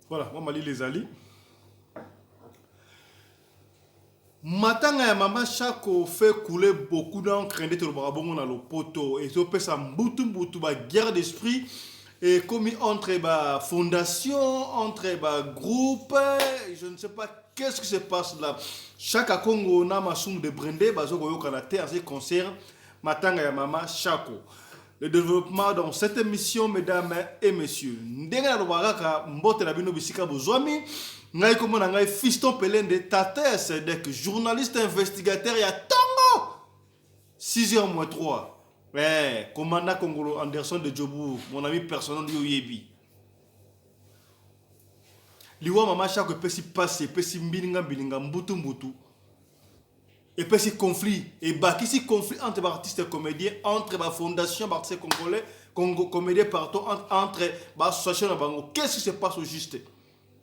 Voilà, mwa malili ezali. Matanga ya mama Shako fait couler beaucoup d'encre nde tolobaka bongo na lopoto ezopesa mbutu mbutu ba guerre d'esprit ekomi entre ba fondation entre ba groupe je ne sais pas qu'est-ce qui se passe là. Shaka Congo na Masumu de Brende bazo koyokana te en ce qui concerne matanga ya mama Shako. Le développement dans cette émission, mesdames et messieurs. Ndenge nalobaka kaka mbote na bino bisika bozwami. Ngai kombo na ngai Fiston Pelende, tata ya Sedek, journaliste investigateur ya tongo 6h moins 3. Eh, commandant Kongolo Anderson de Djobourg, mon ami personnel yo yebi. Liwa mama Shako epesi pasi, epesi mbilinga mbilinga, mbutu mbutu. Epesi conflit, ebakisi conflit entre ba artistes comédiens, entre ba fondation ba artistes congolais, Congo comédien partout, entre ba association na bango. Qu'est-ce qui se passe au juste?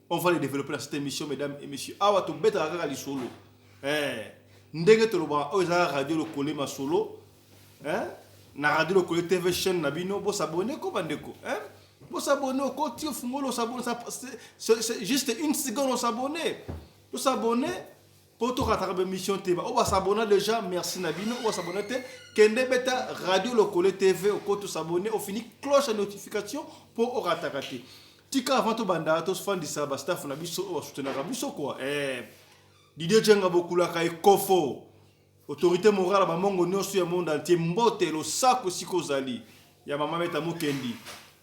On va les développer dans cette émission, mesdames et messieurs. Awa tobetaka kaka lisolo. Eh, ndenge tolobaka oyo eza radio lokole masolo. Eh, na radio lokole TV chaîne na bino, bo s'abonner ko bandeko. Eh, bo s'abonner okoti ofungoli osabonner, c'est juste une seconde osabonner. Osabonner Po to rataka ba emission te. Ba oyo ba s'abonna dejà merci na bino, oyo ba s'abonna te kende beta radio lokole TV okoti o s'abonner ofini cloche ya notification po o rataka te. Tika avant to banda to fandisa ba staff na biso oyo ba soutenaka biso quoi. Eh Didier Djenga bokulaka ekofo. Autorite morale ba mongo nionso ya monde entier mbote losako esika ozali ya mama Meta Mukendi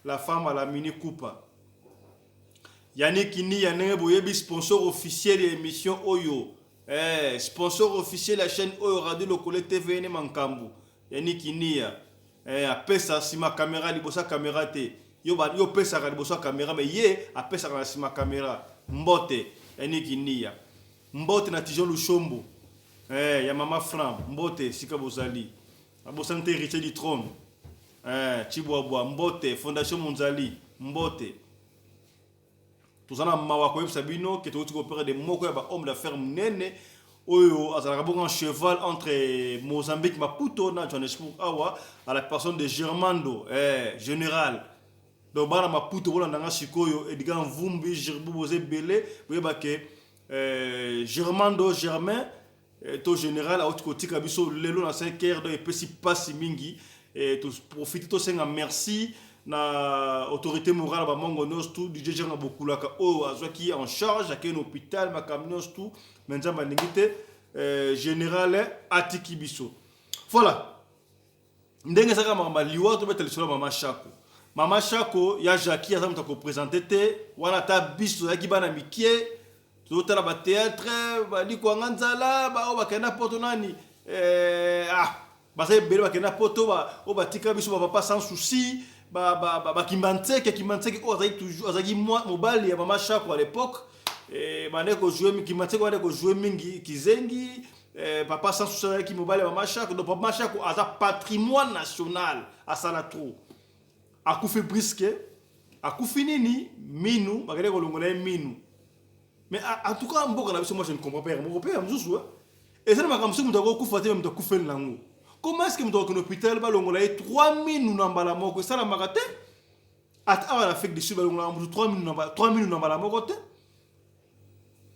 la femme à la mini kupa. Yannick Niya ndenge boyebi sponsor officiel ya emission oyo eh, sponsor officiel ya chaîne oyo Radio Lokole TV ne mankambu Yannick Niya eh, apesa sima camera liboso ya camera te yo ba yo pesaka liboso ya camera mais ye apesaka na sima camera mbote Yannick Niya mbote na Tijon Lushombo eh, ya mama Fran mbote sika bozali abosani te héritier du trône eh, Chibwabwa mbote Fondation Monzali mbote. Toza na mawa koyebisa bino ke towuti ko perdre moko ya ba homme d'affaires munene oyo azalaka bongo en cheval entre Mozambique Maputo na Johannesburg awa à la personne de Germando eh, general. Donc bana Maputo bolanda nga sikoyo Edgar Mvumbi Gerbu boza ebele boyeba ke eh, Germando Germain eh, to general awuti kotika biso lelo na 5 heures donc epesi pasi mingi eh, to profite tosenga merci na autorité morale ba mongo nyonso tout DJ Janga Bokulaka oyo azwaki en charge akei na hôpital makambo nyonso tout mais Nzambe alingi te eh, général atiki biso voilà ndenge ezalaka makambo ya liwa tobeta lisolo ya mama Shako. Mama Shako ya Jackie aza moto akopresente te wana, ata biso tozalaki bana mikie tozotala ba théâtre balikwanga nzala baoyo bakenda poto nani eh, ah, baza ebele bakenda poto oyo batika biso bapapa sans souci bakimbantseke kimbantseke oyo azalaki toujours azalaki mobali ya mama Shako à l'époque eh, bandeki kojoue kimbantseke bandeki kojoue mingi kizengi. Eh, papa sans souci azalaki mobali ya mama Shako donc papa Shako aza patrimoine national asala trop akufi brisque akufi nini minu bakende kolongola ye minu mais en tout cas mboka na biso moi je ne comprends pas moko mpe ya mosusu eza na makambo soki moto akokufa te me moto akufeli nango comment est ce que moto akokende hôpital balongola ye 3 minu na mbala moko esalamaka te ata awa na Afrique du Sud balongolaka moto 3 minu na mbala moko te.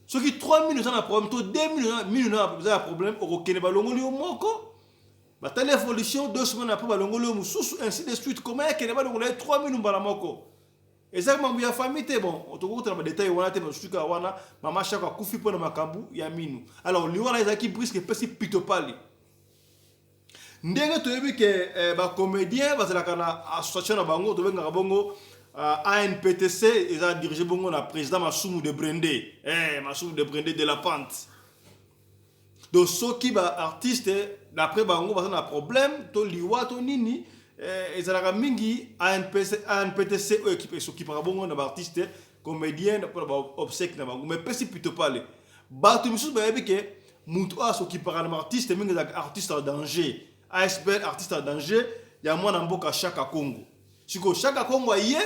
Soki 3 minu eza na problème to 2 minu minu na eza na problème, okokende balongoli yo moko, batali évolution, 2 semaines après balongoli yo mosusu, ainsi de suite. Comment akende balongola ye 3 minu mbala moko? Eza mambo ya famille te. Bon, tokokota na badetail wana te, basuka wana mama Shako akufi mpo na makambo ya minu. Alors liwa na ezalaki brusque, epesi pitopale. Ndenge toyebi ke eh, ba comédien bazalaka na association na bango tobengaka bongo uh, ANPTC eza dirigé bongo na président Masumu de Brende eh, Masumu de Brende de la Pente. Donc soki ba artiste d'après bango baza na problème to liwa to nini eh, ezalaka mingi ANPC, ANPTC oyo ekipe esokipaka bongo na ba artiste comédien mpona ba obsèque na bango mais pesi plutôt pale bato misusu bayebi ke mutu oyo asokipaka na artiste mingi ezalaka artiste en danger ASBL artiste en danger ya mwana mboka Shaka Congo. Sikoyo Shaka Congo aye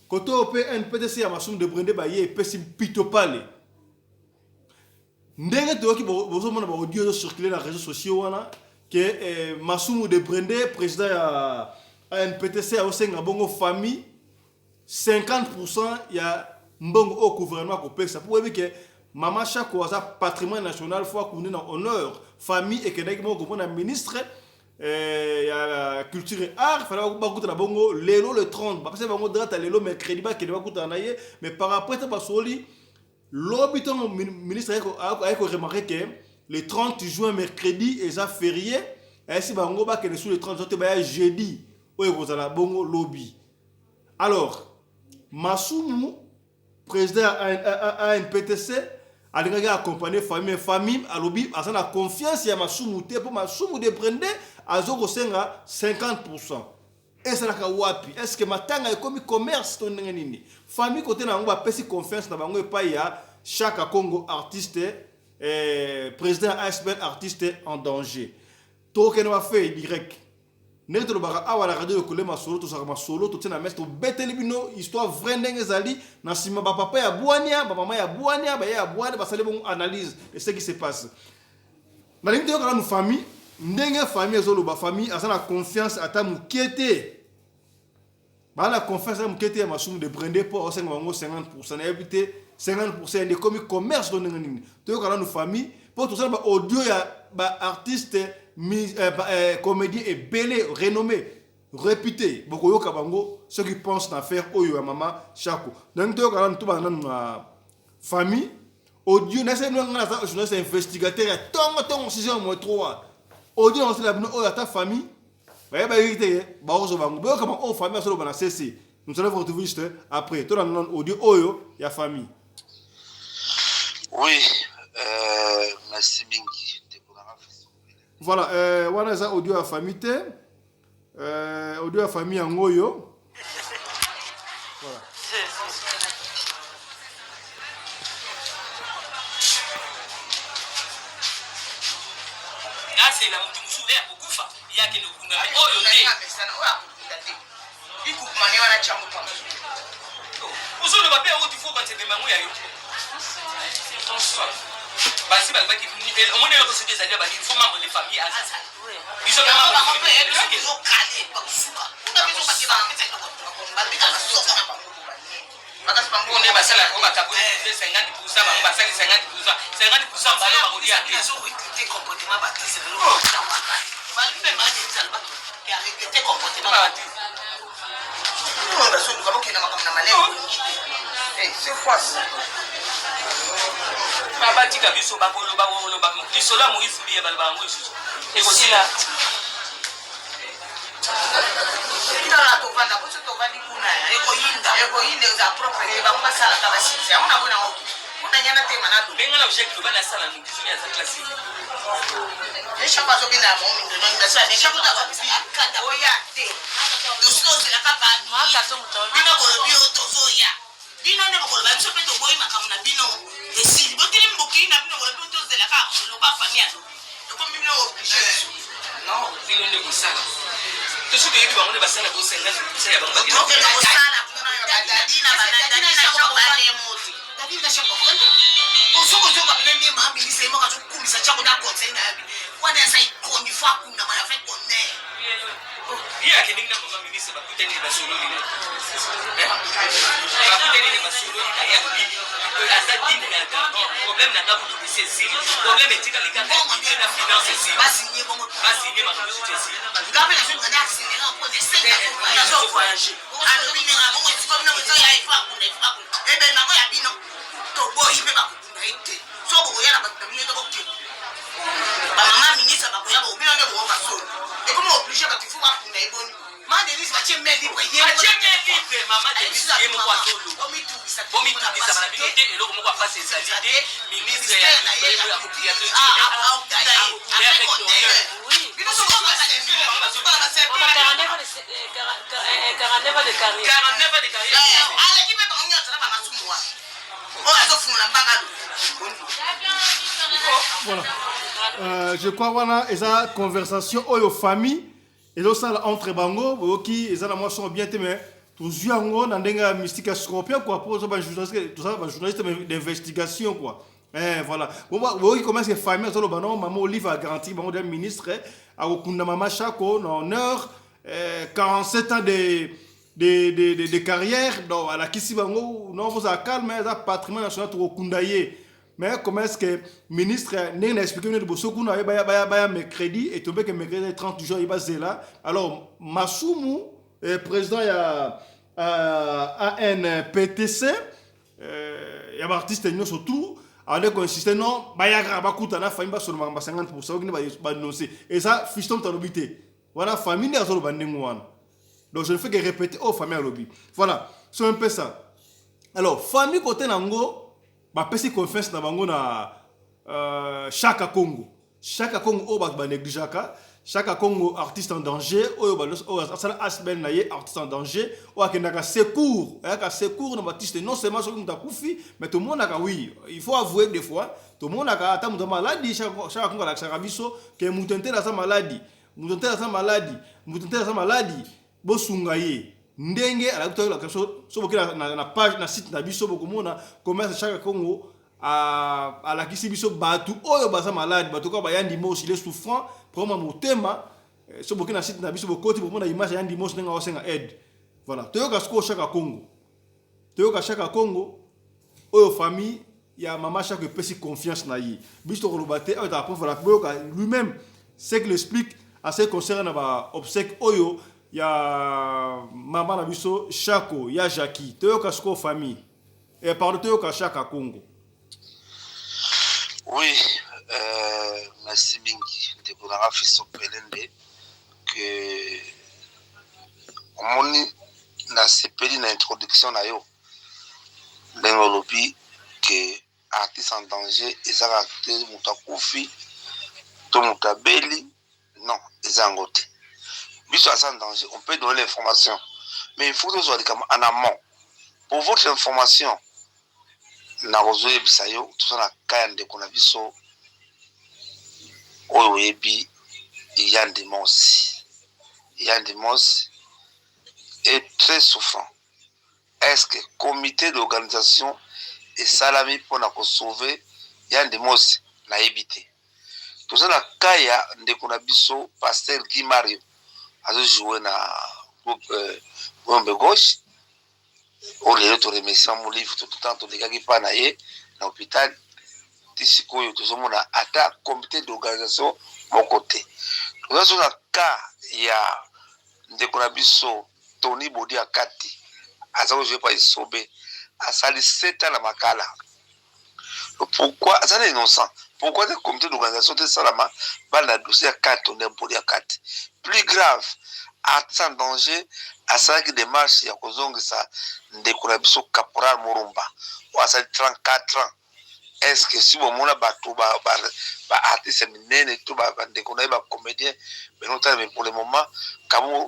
kote oyo mpe NPTC ya Masumu de Brende baye epesi mpito pale ndenge toyoki bozomona ba audio ezo circuler na réseaux sociaux wana ke eh, Masumu de Brende président ya ANPTC aosenga bongo famille 50% ya Mbongo oyo gouvernement akopesa mpo oyebi ke mama Shako aza patrimoine national, faut akunde na honneur. Famille ekendaki moko komona ministre ya culture et art, fallait bakutana bongo lelo le 30, bapesa bango date ya lelo mercredi, bakende bakutana na ye. Mais par après te basoli lobi, ntango ministre aye koremarquer ke le 30 juin, mercredi, eza férié, ayesi bango bakende sur le 30 juin te, baya jeudi oyo ekozala bongo lobi. Alors Masumu, président ya ANPTC, alingaki accompagner famille, mais famille alobi aza na confiance ya Masumu te, mpo Masumu de Brende aza kosenga 50. Ezalaka wapi? Est ce que matanga ekomi commerce to ndenge nini? Famille kote na yango bapesi confiance na bango epai ya Chaka Congo, artiste, président ya ASBL Artiste en Danger. Tokende bafait direct ndenge tolobaka awa na radio Lokole Masolo. Tozalaka masolo, totie na mese, tobeteli bino histoire vrai ndenge ezali. Na nsima bapapa ya bwania, bamama ya bwania, baye ya bwania basali bongo analyse de ce qui se passe. Nalingi toyoka nanu famille, ndenge famille ezoloba. Famille aza na confiance ata moke te, baa na confiance ata moke te ya Masumu de Brende, mpo aosenga bango 50. Nayebi te 50 yande ekomi commerce to ndenge nini. Toyoka nanu famille, mpo tozala ba audio ya baartiste, comédien ebele renommé, réputé. Bokoyoka bango ceux qui pensent na affaire oyo ya mama Chako. Donc toyoka nanu, tobanda nanu na famille, audio. Nasa nga naza journaliste investigateur ya ntongo ntongo, 6 heures moins 3. Audio na kosala bino oyo, ata famille bayebaki te, bakozwa bango, boyoka bango oyo famille azoloba na cc. Nous allons vous retrouver juste après. Tolanda nanu audio oyo ya famille. Oui, merci mingi, ndeko nanga. Voilà, wana eza audio ya famille te, audio ya famille yango oyo. Voilà. Nazela moto mosusu ya kokufa, ye akende kokunda oyo te. Ozoloba mpe yango tifo kanisa ebemba yango ya yo. François basi balobaki, omoni eloko soki ezali ya bali, faut membre de famille aza biso mpe membre de famille. Nde basalaka ngo, bakaboli 50, bango basali 50, 50, mbalo bakolia te. Comportement baartiste lelo, balobi mpe madenisa alobaki arrêter comportement. Bazoluka bokenda makambo na malere te, c'est quoi ça? Batika biso, bakoloba koloba lisolo ya Moïse Mbiye, baloba yango lisusu, ekosila. Tala, tovanda poso, tovandi kuna, ekoyinda, ekoyinda, eza propre te. Bango basalaka basisi yango na bona oki kuna nyana te mana. Benga na Jacques, loba nasala noki soki aza classe. Eshako azobina ya momindo oya te, dosi ozelaka bino, bolobi oyo tozoya, bino nde bokoloba biso mpe toboyi makambo na bino. Esili, botelemi, bokei na bino, bolobi tozelaka loba famille alobi, ekomi bino obligé biso. Non, bino nde kosala to soki toyebi bango nde basala ko 50 ya bango. Tokende kosala kuna na badadi na banadadi na shako banemoto David na shako osokozoka pene nde ma ministre ye moko azokumisa chako na conseil na yabi wana eza ikoni fo akundama na avec honneur. Ye akendeki na mama ministre, bakutani ne basololi na bakutani ne basololi na ye, alobi aza digne na problème na nga kutu esi esili, problème etikali kaka budget na finance esili. Basinye bongo. Basinye, makambo mosusu esili. Nga mpe nazolinga na accéléré mpo na esenga nazo voyage. Alobi ndenge bongo esika bino bozoya, ifo akunda, ifo akunda ebemba yango ya bino, toboyi mpe bakokunda ye te. So bokoya na bato na bino ete bokende, bamama ministre bakoya, bino nde bokoka soni, ekomi obligé bato ifo bakunda ye. Boni ma Denise batie main libre ye. Batie main libre, mama Denise ye moko azoloba, bomitungisa na bino te, eloko moko apasi ezali te. Ministre ya ya akunda ye avec honneur. Bino 49 ans de carrière. 49 ans de carrière. Aleki mpe bango nyonso na bamasumu wana oyo azofungola mbanga. Voilà, je crois wana eza conversation oyo famille ezosala entre bango. Boyoki, eza na mwa son bien te, mais tozwi yango na ndenge ya mystique ya scorpion quoi, po toza bajournaliste, toza bajournaliste d'investigation quoi. Voilà, bon, boyoki comment est-ce que famille azoloba. Non, mama Olive agarantir bango de ministre akokunda mama Chako na honneur, 47 ans de de carrière. Donc alakisi bango non, bozala calme, eza patrimoine national, tokokunda ye. Mais comment est-ce que ministre, ndenge na expliqué bino liboso kuna, baya baya baya mercredi, etombe ke mercredi 30 juin, bazela. Alors Masumu, président ya ANPTC, ya baartiste nyonso tout, ande koinsiste non, bayaka bakutana famille, basolo makambo ya 50, okende baannonce. Eza Fiston moto alobi te wana, famille nde azoloba ndenge wana. Donc je ne fais que répéter oyo famille alobi. Voilà, c'est un peu ça. Alors famille côté nango bapesi confiance na bango na Chaka Congo. Chaka Congo oyo bato banégligeaka, Chaka Congo artiste en danger, oyo asala asbl na ye artiste en danger, oyo akendaka secours, ayaka secours na baartiste. Non seulement soki moto akufi, mais tomonaka, oui, il faut avouer, des fois tomonaka ata moto maladi, Chaka Congo alakisaka biso ke moto un tel aza maladi, moto un tel aza maladi, moto un tel aza maladi, bosunga ye. Ndenge alaki so, so boke na page, na site na biso, bokomona commerce Chaka Congo alakisi biso bato oyo baza maladi, bato kaka bayandi mosi, il est souffrant, problème ya motema. So boke na site na biso, bokoti, bomona image ya Yandi Mosi ndenge aosenga aide. Voilà, toyoka sikoyo Chaka Congo, toyoka Chaka Congo oyo famille ya mama Chaka epesi confiance na ye. Biso tokoloba te, oyo ezala voilà, boyoka lui-même ce qu'il explique à ce concerne na baobsèque oyo ya mama na biso Chako ya Jackie. Toyoka sikoyo famille, pardon, toyoka Chaka Congo. Oui, merci mingi, ndeko nanga Fiso Pelende, ke omoni nasepeli na introduction na yo, ndenge olobi ke artiste en danger ezaka te moto akufi to moto abeli. Non, eza yango te. Biso aza en danger, on peut donner l'information, mais il faut tozwa likambo en amont. Pour votre information, nakozoyebisa yo, toza na ka ya ndeko na biso oyo oyebi, Yandi Mosi. Yandi Mosi est très souffrant. Est ce que comité d'organisation esalami mpona kosauve Yandi Mosi? Nayebi te. Toza na ka ya ndeko na biso pasteur Guy Mario, azojoue na groupe Boyombe Gauche, oyo lelo toremercie Molive. Tototan tolekaki mpa na ye na hôpital. Ti sikoyo tozomona ata comité d'organisation moko te. Toza so na ka ya ndeko na biso Tony Bodi Akati, aza kozwe pa Esobe, asali 7 ans na Makala. Pourquoi? Aza na innocent. Pourquoi te comité d'organisation te esalama bana na dossier ya kati Tony Bodi Akati? Plus grave, artiste en danger asalaki démarche ya kozongisa ndeko na biso caporal Morumba oyo asali 34 ans. Est ce que si bomona bato baartiste minene to bandeko na ye bacomédien benotala? Mais pour le moment,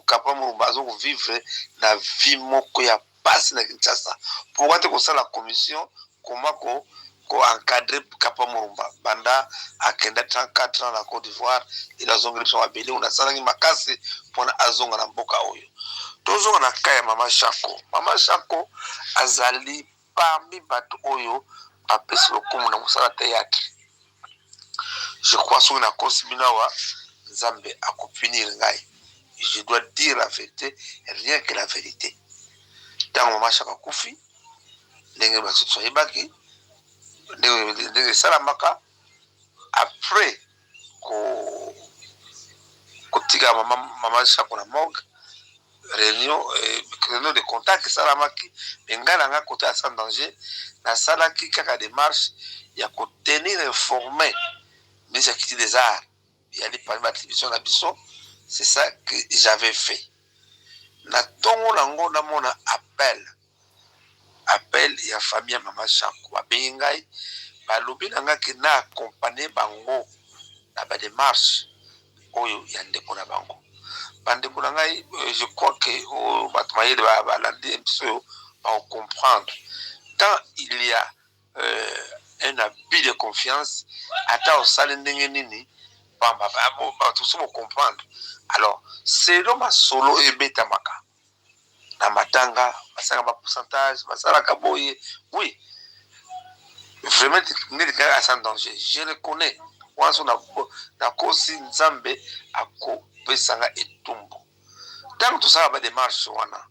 caporal Morumba aza kovivre na vie moko ya pasi na Kinshasa. Pourquoi te kosala commission koma ko koencadre caporal Morumba banda akenda 34 ans na Côte d'Ivoire? Ele azongeli biso mabele oyo nasalaki makasi mpona azonga na mboka oyo. Tozonga na ka ya mama Shako. Mama Shako azali parmi bato oyo bapesi lokumu na mosala théâtre. Je crois, soki nakosi bino awa, Nzambe akopunir ngai. Je dois dire la vérité, rien que la vérité. Ntango mama Shako akufi, ndenge basusu ayebaki ndenge esalamaka, après kotika mama Shako na morgue, réunion de contact esalamaki. Me ngai na ngai côté ya sans danger, nasalaki kaka démarche ya kotenir informé ministre ya culture des arts, yali parmi baattribution na biso. C'est ça que j'avais fait. Na ntongo nango, namona appel ya famille ya mama Shako. Babengi ngai, balobi na ngai ke na accompagne bango na badémarche oyo ya ndeko na bango. Bandeko na ngai, je crois que oyo bato mayele balandi biso oyo bakocomprendre. Tant il y a un abus de confiance, ata osali ndenge nini, bato so bocomprendre. Alors, selon masolo oyo ebetamaka na matanga, basalaka bapourcentage, basalaka boye. Oui, vraiment, nde kaka sans danger, je le connais wana. So nakosi, Nzambe akopesanga etumbu. Ntango tosalaka badémarche wana,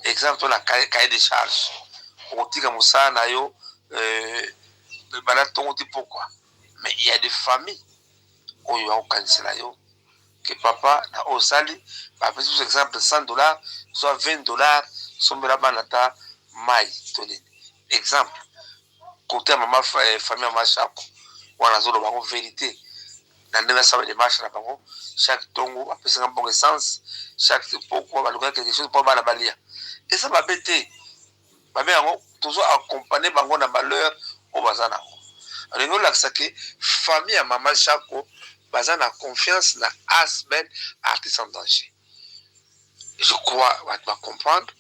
Exemple, to na cahier de charge, okotika mosala na yo banda ntongo ti pokwa, mais il y a des familles oyo bakokanisela yo ke papa na oyo osali, bapesi biso exemple 100 $, soit 20 $, sombela bana ta mai to nini. Exemple, côté ya mama, famille ya mama Shako wana, azoloba yango vérité na ndenge asala démarche na bango. Chaque ntongo bapesaka mbongo essence, chaque pokwa balukaka quelque chose mpo bana balia. Eza mabe te, babe yango tozo accompagne bango na malheur oyo baza nango. Alingi olakisa ke famille ya mama Shako baza na confiance na ASBL Artiste en Danger. Je crois bato bacomprendre.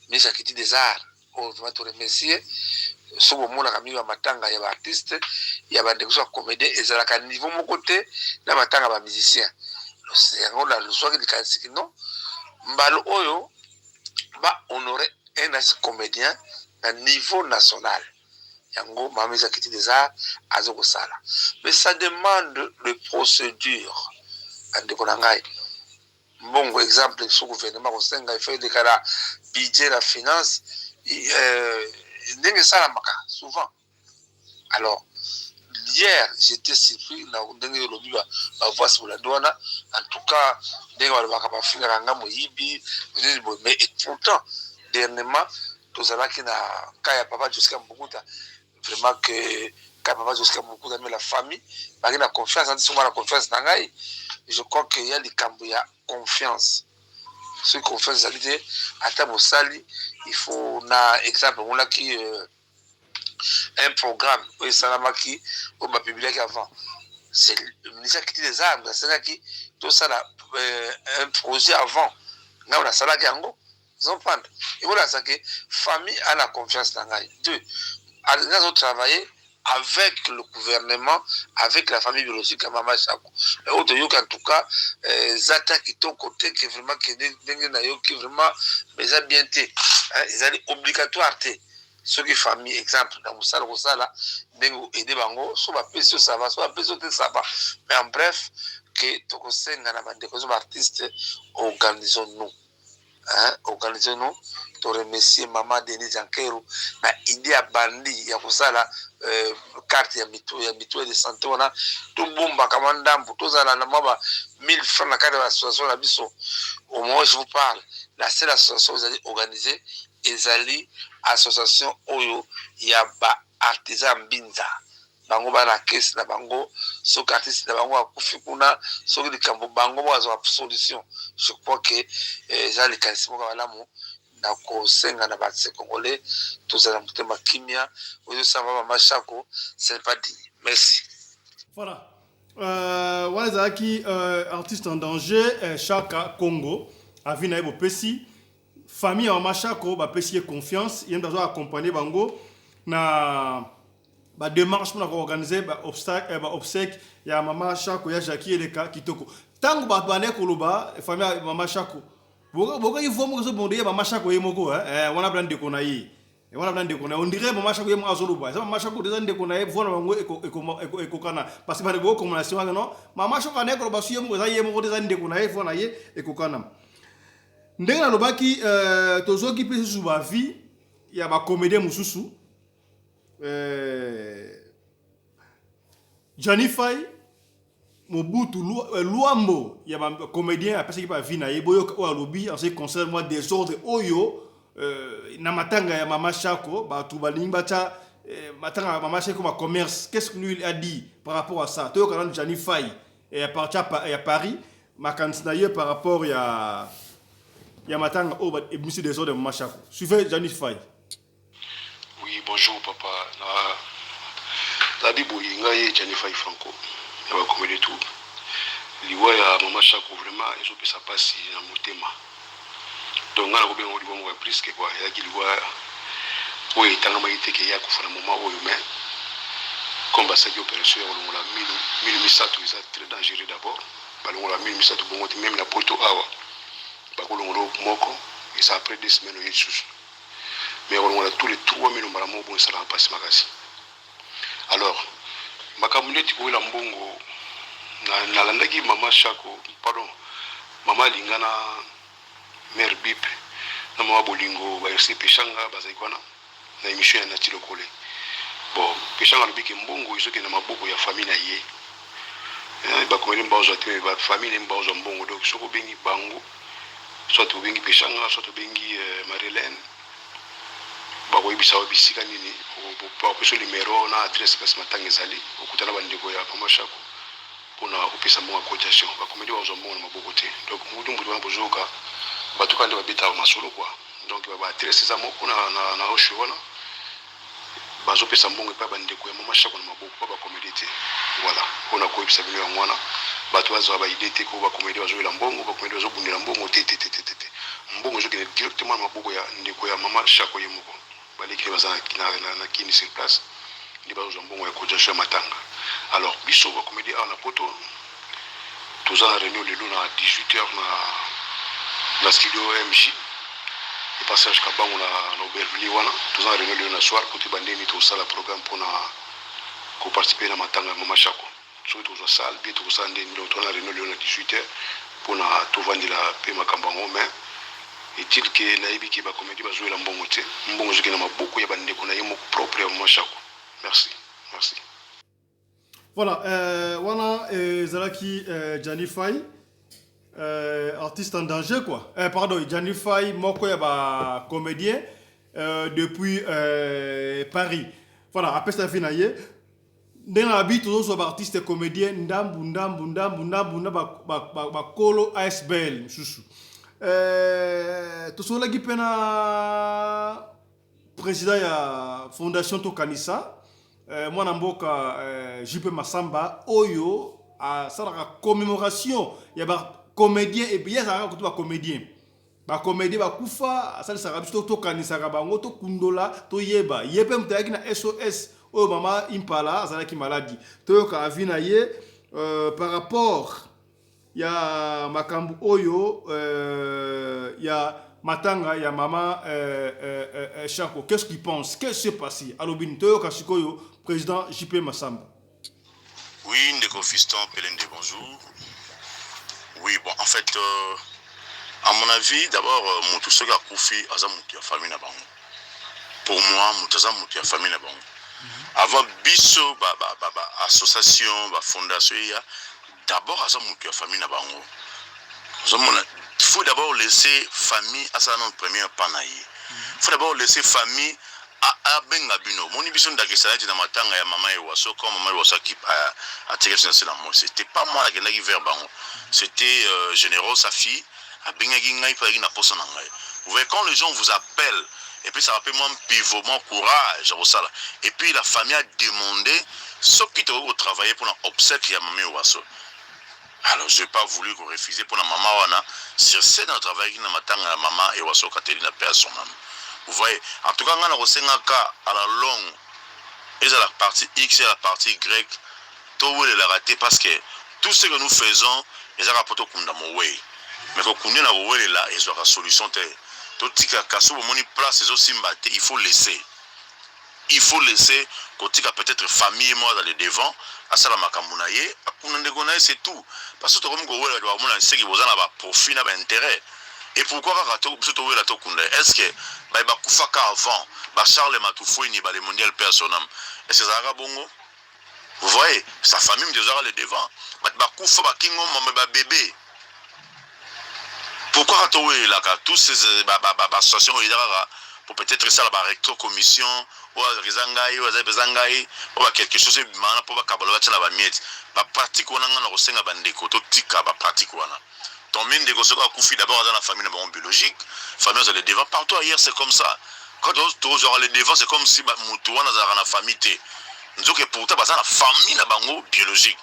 Ministre ya culture des arts oyo, vraiment toremercie. Soki bomonaka mingi bamatanga ya baartiste, ya bandeko so ya comédien, ezalaka niveau moko te na matanga ya bamusicien. Yango nazwaki likanisi kino mbala oyo bahonore un artiste comédien na niveau national. Yango mama ministre ya culture des arts aza kosala, mais ça demande de procédure, bandeko na ngai. Mbongo, exemple, so gouvernement kosenga, il faut eleka na budget, na finance, ndenge esalamaka souvent. Alors hier, j'étais surpris na ndenge olobi bavoice bolandi wana. En tout cas, ndenge balobaka, bafingaka nga moyibi, mais et pourtant dernièrement tozalaki na cas ya papa Josika Mbukuta. Vraiment que cas papa Josika Mbukuta, mais la famille baki na confiance, andi songo na confiance na ngai. Je crois que ya likambo ya confiance, soki confiance ezali te, ata bosali, il faut na exemple omonaki un programme oyo esalamaki, oyo bapubliaki avant. C'est le ministère culture des arts asengaki tosala un projet avant. Ngai nasalaki yango, ozomprendre, ekolakisa ke famille a la confiance na ngai. Deux, nga azotravailler avec le gouvernement, avec la famille biologique ya mama Chako. Oyo toyoki, en tout cas eza ta kitoko te, ke vraiment ke ndenge nayoki, vraiment eza bien te. Ezali obligatoire te. Soki famille, exemple, na mosala kosala ndenge aide bango, so bapesi yo, ça va, so bapesi yo te, ça va. Mais en bref, ke tokosenga na bandeko so baartiste, organisons nous, hein, organisons nous. Toremercier mama Denise Ankero na idée ya bandi ya kosala carte ya mutuelle de santé wana. Tobombaka mwa ndambu, tozala na mwa ba 1000 francs na kati ya association na biso. Au moment où je vous parle, la seule association ezali organisée ezali association oyo ya baartisan mbinza. Bango bana kese na bango, soki artiste na bango akufi kuna, soki likambo, bango mo bazwa solution. Je crois que eza likanisi moko malamu na kosenga na baartiste congolais tozala motema kimia. Oyo osala mama Chako, ce n'est pas digne. Merci. Voilà, wana ezalaki Artiste en Danger, Chaka Congo. Avis na ye, bopesi famille ya mama Chako, bapesi ye confiance, ye moto azo accompagne bango na badémarche mpona koorganize baobsèque ya mama Chako, ya Jacki, eleka kitoko. Ntango bato bande koloba famille ya mama Chako, bokoki voix moko ezobonde ye mama Chako ye moko wana bla ndeko na ye wana bla ndeko na ye. On dirait mama Chako ye moko azoloba, eza mama Chako, eza ndeko na ye. Voix na bango ekokana, parce que bande bokokoma na nsima, non, mama Chako anaye koloba su ye moko, eza ye moko te, eza ndeko na ye, voix na ye ekokana. Ndenge nalobaki, tozwaki mpe susu baavis ya bacomédien mosusu. Jani Fai Mobutu Luambo ya bacomédien apesaki baavis na ye. Boyoka oyo alobi en ce qui concerne mwa désordre oyo na matanga ya mama Chako. Bato balingi batya matanga ya mama Chako ma commerce. Qu'est-ce que lui il a dit par rapport à ça? Toyoka nanu Jani Fai ya partir ya Paris, makanisi na ye par rapport ya matanga oyo ebimisi désordre ya mama Chako. Suivez Jani Fai. Oui, bonjour papa. Na nabi boye, ngai Jani Fai Franco ya bacomédie tout. Liwa ya mama Chako vraiment ezopesa mpasi na motema. Donc ngai nakobenga liwa moko ya brusque quoi. Eyaki liwa oyo etangamaki te ke ye akufa na moment oyo, mais comme basalaki opération ya kolongola minu, minu misato eza très dangereux. D'abord balongola minu misato bongo te. Même na poto awa bakolongola moko, eza après 2 semaines oye lisusu, mais kolongola tous les trois mino mbala moko bongo esalaka mpasi makasi. Alors makambo neti koyela mbongo, nalandaki mama Chako, pardon, mama Alinga na mare Bip. Na mama Bolingo, ba Ursule Peshanga bazalaki wana na emission ya Naty Lokole. Bon, Peshanga alobi ke mbongo ezokende na maboko ya famille na ye. Eh, ba comediens bazwa te mais ba famille na ye bazwa mbongo. Donc soki obengi bango, soit obengi Peshanga, soit obengi euh, Marie-Hélène, bakoyebisa yo bisika nini, bakopesa yo numero na adresse place matanga ezali, okutana bandeko ya mama Shako pona opesa mbongo ya cotisation. Ba comediens bakozwa mbongo na maboko te. Donc mbutu mbutu wana bozoyoka bato kaka nde babetaka masolo quoi. Donc ba adresse eza moko na na, na Osho wana bazopesa mbongo epai bandeko ya mama Shako na maboko pa ba comediens te. Voilà, pona koyebisa bino yango wana bato bazwa ba idée te ko ba comediens bazoyela mbongo, ba comediens bazobundela mbongo te te te te te te. Mbongo ezokende directement na maboko ya ndeko ya mama Shako ye moko. Baleki nde baza na, na, na Kin sur place nde bazozwa mbongo ya cotisation ya matanga. Alors biso ba comedien awa na poto toza na reunion lelo na 18h na na studio MJ et passage Kabango na na Aubervilliers wana toza na reunion lelo na soir po toyeba ndenge nini tokosala programme pona ko participer na matanga ya mama Shako. Soki tokozwa salle bien tokosala ndenge nini donc toza na reunion lelo na 18h pona tovandela pe makambo yango mais est-il que nayebi ke ba comedien bazoyela mbongo te mbongo ezokende na maboko ya ba ndeko na ye moko propre ya mama Shako. Merci. Merci. Voilà, euh, wana ezalaki euh, Gianni Fay euh, artiste en danger quoi. Euh, pardon, Gianni Fay moko ya ba comédien euh, depuis euh, Paris. Voilà, apesa vie na ye. Ndenge na bi tozozwa ba artiste comédien ndambu ndambu ndambu ndambu na bakolo ba, ba, ASBL mosusu. Euh, tosololaki mpe na président ya fondation Tokanisa euh, mwana mboka euh, JP Masamba oyo asalaka commémoration ya ba comédien et puis ye azalaka kutu ba comédien ba comédien bakufa asalisaka biso tokanisaka bango tokundola toyeba ye mpe moto ayaki na SOS oyo mama Impala azalaki maladi toyoka avis na ye euh, par rapport ya makambo oyo euh, ya matanga ya mama euh, euh, euh, Shako. Qu'est-ce qu'il pense? Qu'est-ce qui s'est passé? Alobi nini? Toyoka sikoyo président JP Massamba. Oui, ndeko Fiston Pelende, bonjour. Oui, bon, en fait, euh, à mon avis, d'abord, euh, mutu soki akufi, aza mutu ya famille na bango. Pour moi, mutu aza mutu ya famille na bango. Avant biso ba, ba, ba, ba association, ba fondation ya d'abord aza mutu ya famille na bango. Ozomona, faut d'abord laisser famille asala nano première pas na ye. Faut d'abord laisser famille abenga bino. Omoni biso ndakisa neti na matanga ya mama Ewaso, quand mama Ewaso atikaki biso na se na moi, c'était pas moi nakendaki vers bango. C'était euh, Généraux, sa fille, abengaki ngai mpe azalaki na posa na ngai. Vous voyez, quand les gens vous appellent, et puis ça rappelle moi pivot, moi courage, kosala. Et puis la famille a demandé soki tokoki kotravailler mpona obsèque ya mama Ewaso. Alors j'ai pas voulu ko refuser pona mama wana sur scène na travaillaki na matanga ya mama Ewaso Katelina paix à son âme. Vous voyez, en tout cas nga na kosengaka à la longue ezala partie X ezala partie Y towelelaka te parce que tout ce que nous faisons ezaka po tokunda mowei mais kokunda na kowelela ezwaka solution te totikaka so bomoni place ezosimba te il faut laisser. Il faut laisser kotika peut-etre famille ye moko azala le devant asala makambo na ye akunda ndeko na ye c'est tout parce que tokomi kowela bato bakomona seki boza na ba profit na ba intérêt et pourquoi kaka to biso towela tokunda ye est-ce que baye bakufaka avant ba Charles Matufueni ba le mondial paix à son âme est-ce que ezalaka bongo vous voyez sa famille moto ezalaka le devant bato bakufa bakingo mama ba bébé Pourquoi kaka towelelaka tous ces ba ba ba association oyo eza kaka po peut-être esala ba recto commission oyo azalaka eza ngai oyo aza eza ngai po ba quelque chose ebima wana po bakabola batia na ba miettes ba pratique wana ngai nakosenga bandeko totika ba pratique wana tant mieux ndeko soki akufi d'abord aza na famille na bango biologique famille azala le devant partout ailleurs c'est comme ça quand tozwaka le devant c'est comme si moto wana azalaka na famille te nzoke pourtant baza na famille na bango biologique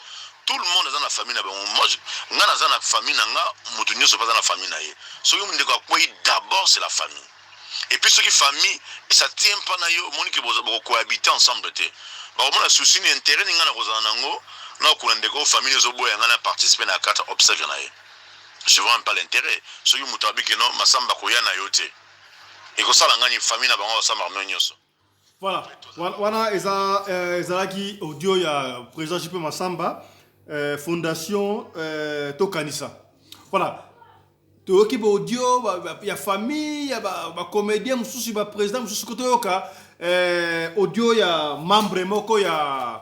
Tout le monde aza na famille na bango. Moi, nga naza na famille na nga, mutu nyoso pe aza na famille na ye. Soki ndeko akwei d'abord c'est la famille. Et puis soki famille ça tient pas na yo, omoni que boko cohabiter ensemble te. Bakomona souci ni intérêt ni nga na kozala nango na kokuna ndeko famille ezo boya nga na participer na kati obsèque na ye. Je vois même pas l'intérêt. Soki mutu abi que non, Masamba koya na yo te. Ekosala nga ni famille na bango basamba bango nyoso. Voilà, wana eza euh, ezalaki audio ya président JP Massamba euh, fondation euh, Tokanisa. Voilà. Toyoki ba audio ya famille ya ba comédien mosusu, ba président mosusu. Ko toyoka audio ya membre moko ya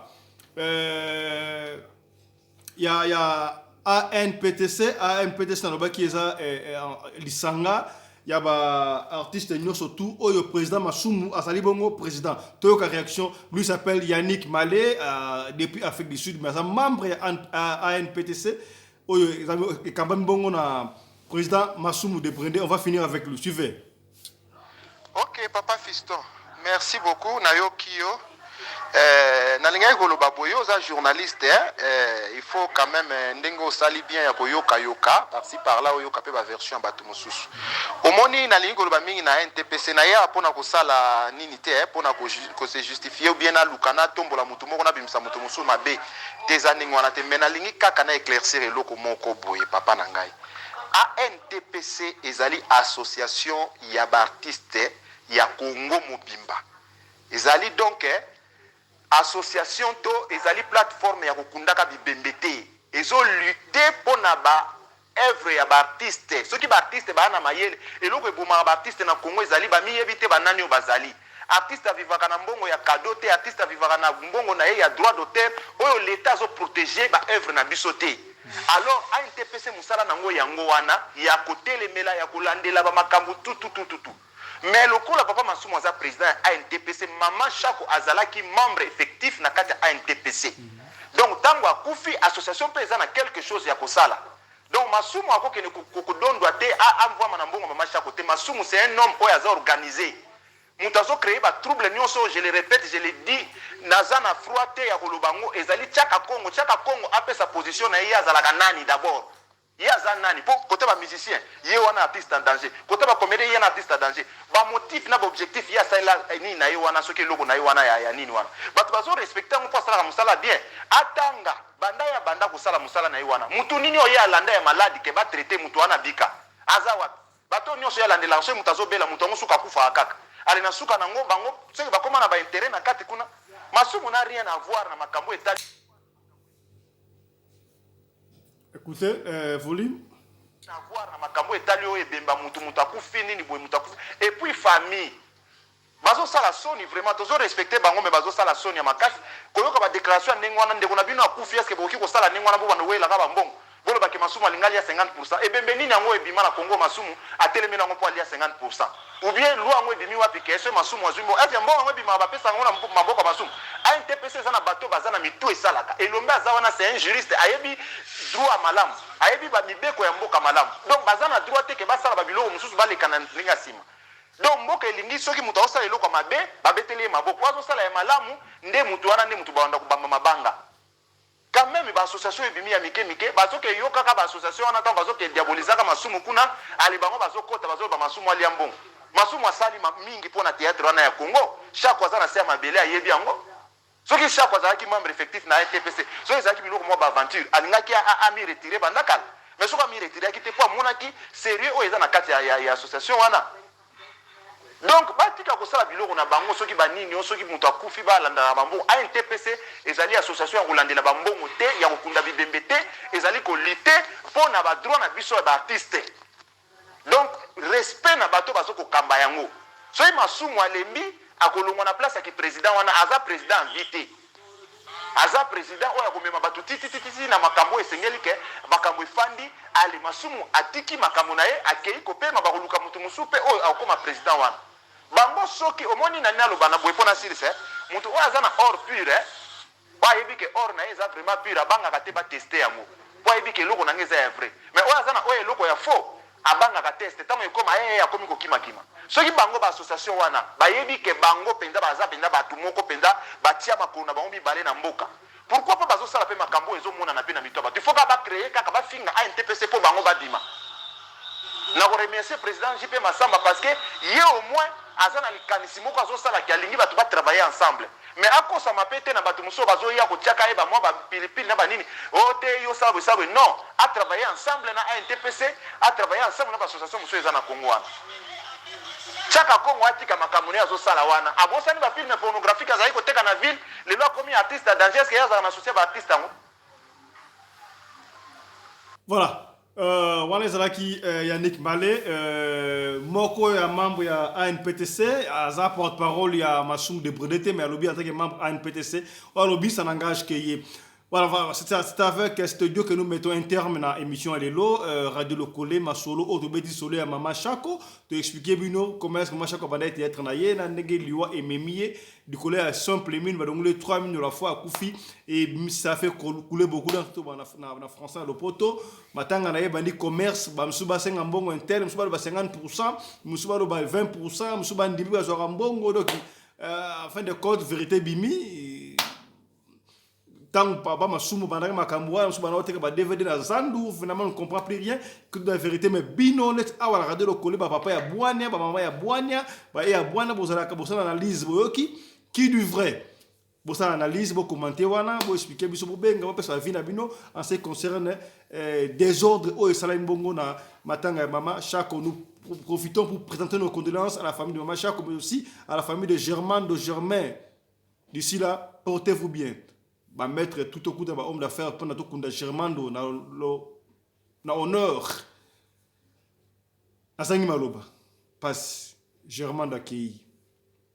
ANPTC. ANPTC, nalobaki, eza lisanga ya baartiste nyonso tout oyo président Masumu azali bongo président. Toyoka réaction. Lui s'appelle Yannick Malé depuis Afrique du Sud, mais aza membre ya ANPTC oyo ekambami bongo na président Masumu de Brende. On va finir avec lui. Suivez. Ok, papa Fiston, merci beaucoup. Nayoki yo. Nalingaki koloba boye: oza journaliste, hein? Il faut quand même ndenge osali bien ya koyokayoka par-ci par-là, oyoka mpe baversion ya bato mosusu. Omoni, nalingi koloba mingi na NTPC na ye mpona kosala nini te, mpona kose justifier ou bien naluka natombola motu moko, nabimisa moto mosusu mabe te. Eza ndenge wana te, mais nalingi kaka na éclaircir eloko moko boye, papa na ngai. ANTPC ezali association ya baartiste ya Congo mobimba. Ezali donc association to ezali plateforme ya kokundaka bibembe te. Ezolutter mpona ba œuvre ya baartiste. Soki baartiste baya na mayele, eloko ebomaka baartiste na Congo ezali bamiyebi te banani oyo bazali. Artiste avivaka na mbongo ya cadeau te, artiste avivaka na mbongo na ye ya droit d'auteur oyo l'État azoprotéger baœuvre na biso te. Alors ANTPC, mosala nango yango wana ya kotelemela, ya kolandela bamakambo tututututu. Mais lokola papa Masumu aza président ya ANTPC, mama Shako azalaki membre effectif na kati ya ANTPC. Donc ntango akufi, association mpe eza na quelque chose ya kosala. Donc Masumu akokende kodondwa te, amvwama na mbongo mama Shako te. Masumu, c'est un homme oyo aza organisé. Moto azocréer batrouble nyonso oyo, je le répète, je le dis, naza na froid te ya koloba ngo, ezali Tiaka Congo. Tiaka Congo apesa position na ye. Ye azalaka nani d'abord? Ye aza nani? Mpo kote bamusicien, ye wana artiste en danger, kote bacomédien, ye wana artiste en danger. Bamotif na baobjectif ye asalela nini na ye wana? Soki eloko na ye wana ya nini wana, bato bazorespecter yango mpo asalaka mosala bien. Atanga banda ya banda kosala mosala na ye wana, mutu nini oyo ye alanda ya maladi ke batraiter mutu wana bika? Aza wapi? Bato nyonso ye alandelaka, soki moto azobela, moto yango suka akufaka kaka. Ale na suka nango, bango soki bakóma na baintérêt na kati kuna. Masumu na rien à voir na makambo etali. Écoutez, volume. Avoir na makambo etali oyo ebemba mutu, mutu akufi nini boye, mutu akufi et puis famille bazosala soni. Vraiment, tozorespecter bango, mais bazosala soni ya makasi koyoka badéclaration ya ndenge wana. Ndeko na bino akufi, eske bokoki kosala ndenge wana? Bobanda oyelaka bambongo, bolobaki Masumu alingi alia 50. Ebembe nini yango ebima na Congo, Masumu atelemi nango mpo alia 50? Ou bien loi yango ebimi wapi ke so Masumu azwi mbongo? Ese mbongo yango ebimaka, bapesa yango na maboko ya Masumu? ANTPC eza na bato baza na mitu esalaka. Elombe aza wana, c'est un juriste, ayebi droit malamu, ayebi bamibeko ya mboka malamu. Donc baza na droit te ke basala babiloko mosusu, baleka na ndenge ya nsima. Donc mboka elingi soki moto azosala eloko ya mabe, babeteli ye maboko. Azosala ya malamu nde motu wana nde motu bawanda kobamba mabanga. Quand même, baassociation ebimi ya mike mike, bazoke yo kaka baassociation wana. Ntango bazoke diabolizaka Masumu kuna, ale bango bazokota, bazoloba Masumu alia mbongo. Masumu asali mingi mpo na théâtre wana ya Congo. Shako aza na se ya mabele, ayebi yango. Soki Shako azalaki membre effectif na NTPC, soki ezalaki biloko mwa baaventure, alingaki ami retirer banda kala. Mais soki ami retiraki te, mpo amonaki sérieux oyo eza na kati ya association wana. Donc batika kosala biloko na bango. Soki banini o, soki moto akufi, balandaka bambongo. ANTPC ezali association ya kolandela bambongo te, ya kokunda bibembe te. Ezali kolutter mpo na badroit na biso ya baartiste. Donc respect na bato bazokokamba yango. Soki Masumu alembi, akolongwa na place ya kiprésident wana. Aza président en vie te, aza président oyo akomema bato titititi na makambo oyo esengeli ke makambo efandi. Ale, Masumu atiki makambo na ye, akei kopema. Bakoluka moto mosusu mpe oyo akokoma président wana. Bango soki omoni nani aloba na boye mpo na silisa, moto oyo aza na or pure, oyo ayebi ke or na ye eza vraiment pure, abangaka te batester yango, mpo ayebi ke eloko na ngai eza ya vrai. Mais oyo aza na oyo eloko ya faux, abangaka test. Ntango ekóma ye, akomi kokimakima. Soki bango baassociation wana bayebi ke bango mpenza baza mpenza bato moko mpenza batia makolo na bango mibale na mboka, pourquoi mpo bazosala mpe makambo oyo ezomonana mpe na mito ya bato? Il faut kaka bacréer, kaka bafinga ANTPC mpo bango babima. Na koremercier président JP Masamba, parce que ye au moins aza na likanisi moko azosalaki, alingi bato batravailler ensemble. Mais akosama mpe te na bato mosusu bazoya kotiaka ye bamwa bapilipili na banini o te, yo sala boye, sala boye. Non, atravailler ensemble na ANTPC, atravailler ensemble na baassociation mosusu eza na Congo wana. Tiaka Kongo atika makambo naye azosala wana. Abosani bafilm pornographique azali koteka na ville. Lelo akomi artiste ya danger. Eske ye azalaka na souci ya baartiste yango? Voilà. Wana ezalaki Yannick Mbale, moko ya membre ya ANPTC, aza porte-parole ya Masumu de Brede te, mais alobi en tant que membre ANPTC, oyo alobi, ça n'engage que ye. Voilà, c'est avec cet audio que nous mettons un terme à l'émission Alelo, Radio Lokole, Masolo, oyo tobeti solo ya Mama Chako, to expliquer bino comment est-ce que Mama Chako banda théâtre na ye, na ndenge liwa ememi ye, likolo ya simple mine, badongole 3 minutes de la foi akufi, et ça fait couler beaucoup dans tout na français na lopoto. Matanga na ye bandi commerce, bamosusu basenga mbongo intel, mosusu baloba 50%, mosusu baloba 20%, mosusu bandimi bazwaka mbongo. Donc en fin de compte, vérité bimi ntango papa Masumu bandaki makambo wana, mosusu banda oteka ba DVD na zandu. Finalement, on ne comprend plus rien que de la vérité. Mais bino neti awa na Radio Lokole, bapapa ya bwania, bamama ya bwania, baye ya bwania, bozalaka bosala analyse, boyoki qui du vrai, bosala analyse, bocommenter wana, boexpliquer biso, bobenga, bopesa avis na bino en ce qui concerne désordre oyo esalami bongo na matanga ya Mama Chako. Nous profitons pour présenter nos condoléances à la famille de Mama Chako, mais aussi à la famille de Germain de Germain. D'ici là, portez-vous bien. Bamettre tout au coup de bahomme d'affaires mpona tokunda Germando na, lo, na honneur. Nazangi maloba, pasi. Germando akei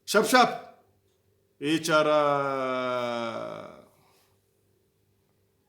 chap chap echara.